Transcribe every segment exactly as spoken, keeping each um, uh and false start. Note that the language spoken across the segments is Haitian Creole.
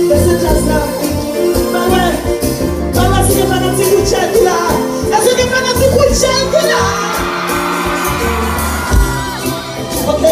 Mesye djaz la, mwen wè, mwen wè si gen fanatik Rutshelle ki la. Èske gen fanatik Rutshelle ki la? Ok.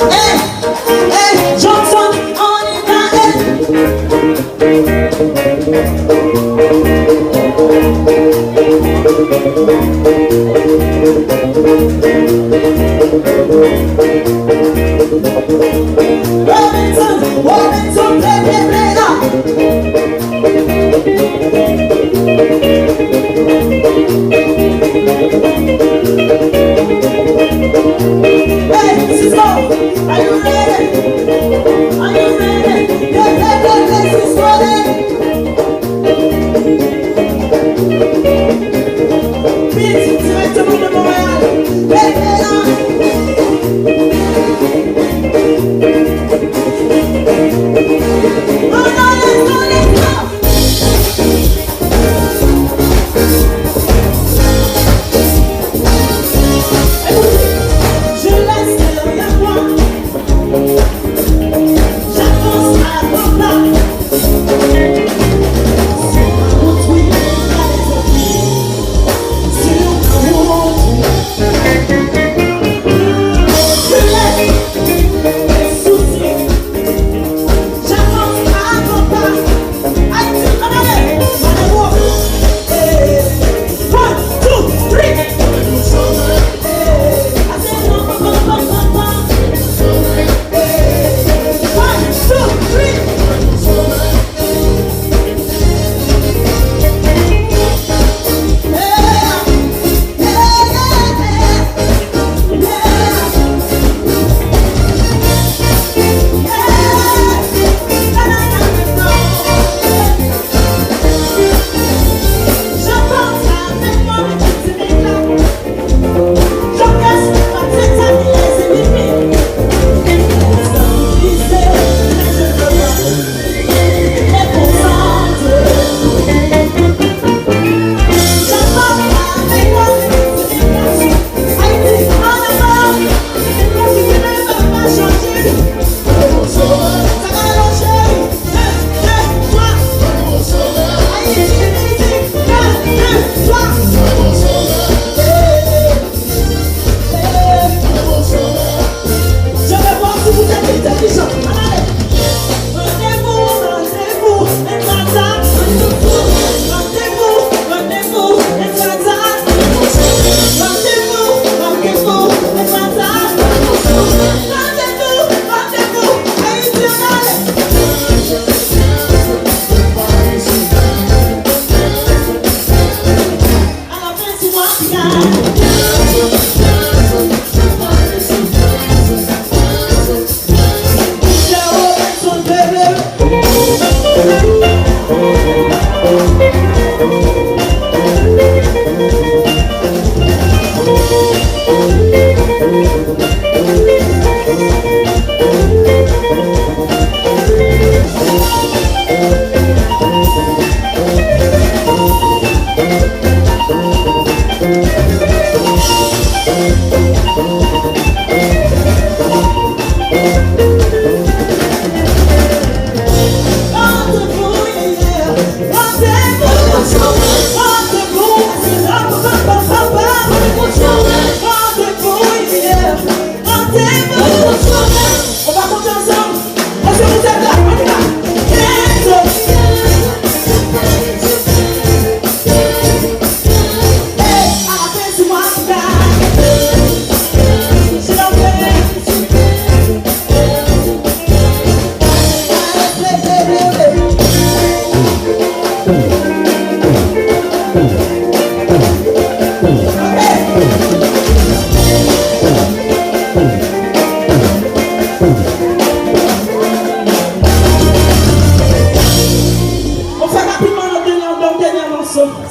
Hey, hey, Johnson, on y va, hey. Robinson, Robinson, play, play, play, ah. Hey, Cisco, are you ready? Are you ready? Play, play, play, play, Cisco, hey. Beat, directement de Montréal. Hey, hey, ah.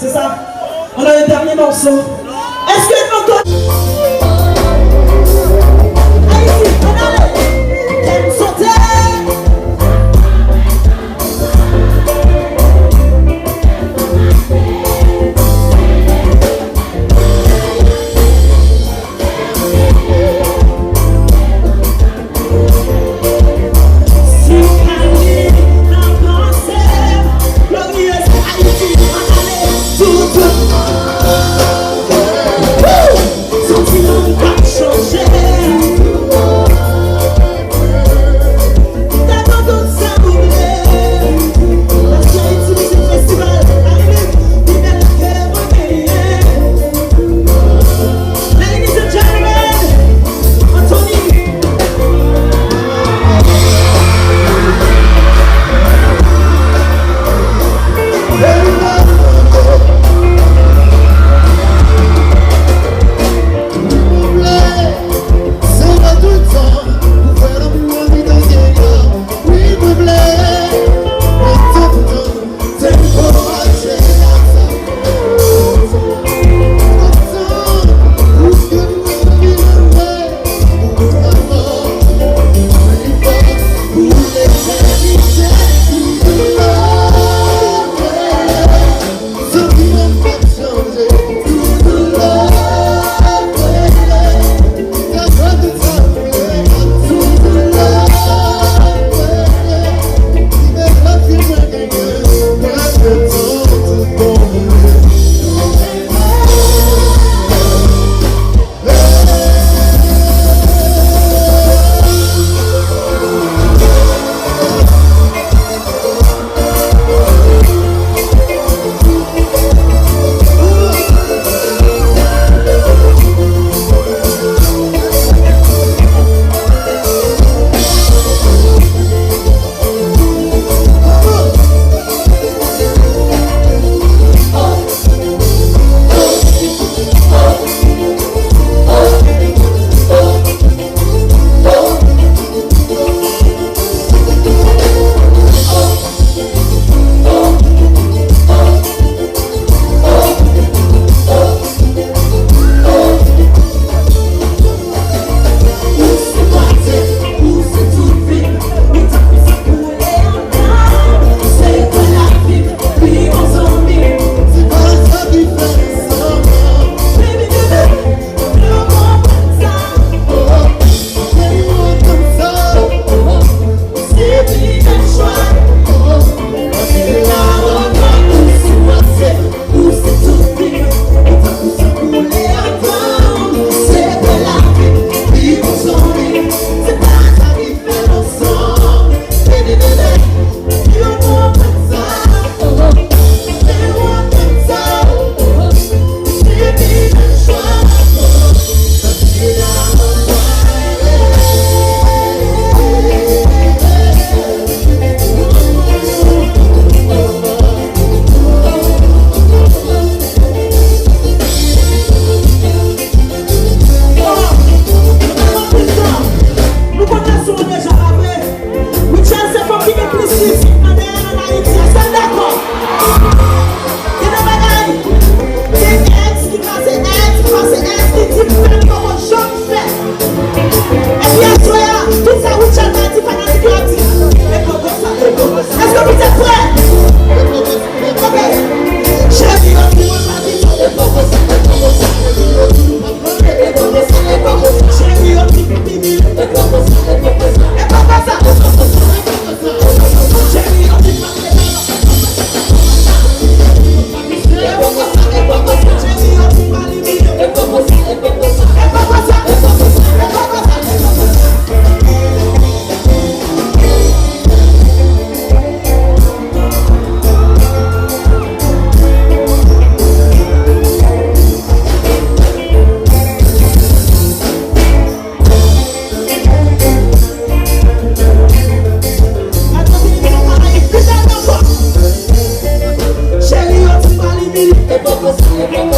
Se sa. Ann ale dènye mòso. Èske nou konn Ayiti, ann ale. Kè m sote. Ladies and gentlemen, Anthony. Nou konn leson an deja, pa vre? Richard se fanm ki gen plis mizik nan dèyè nan Ayiti. Èske n dakò? Gen de bagay, gen èks ki pase èks, ki pase èks, ki di m fè, li poko janm fè. Epi aswè a, tout sa Richard ta di, fanatik yo ap di, e poko sa, e poko sa. Èske nou te prè? Ok. Cheri yo di mwen pa di sa, e poko sa, e poko sa. Cheri yo di m timid. Cheri yo di m pa limit.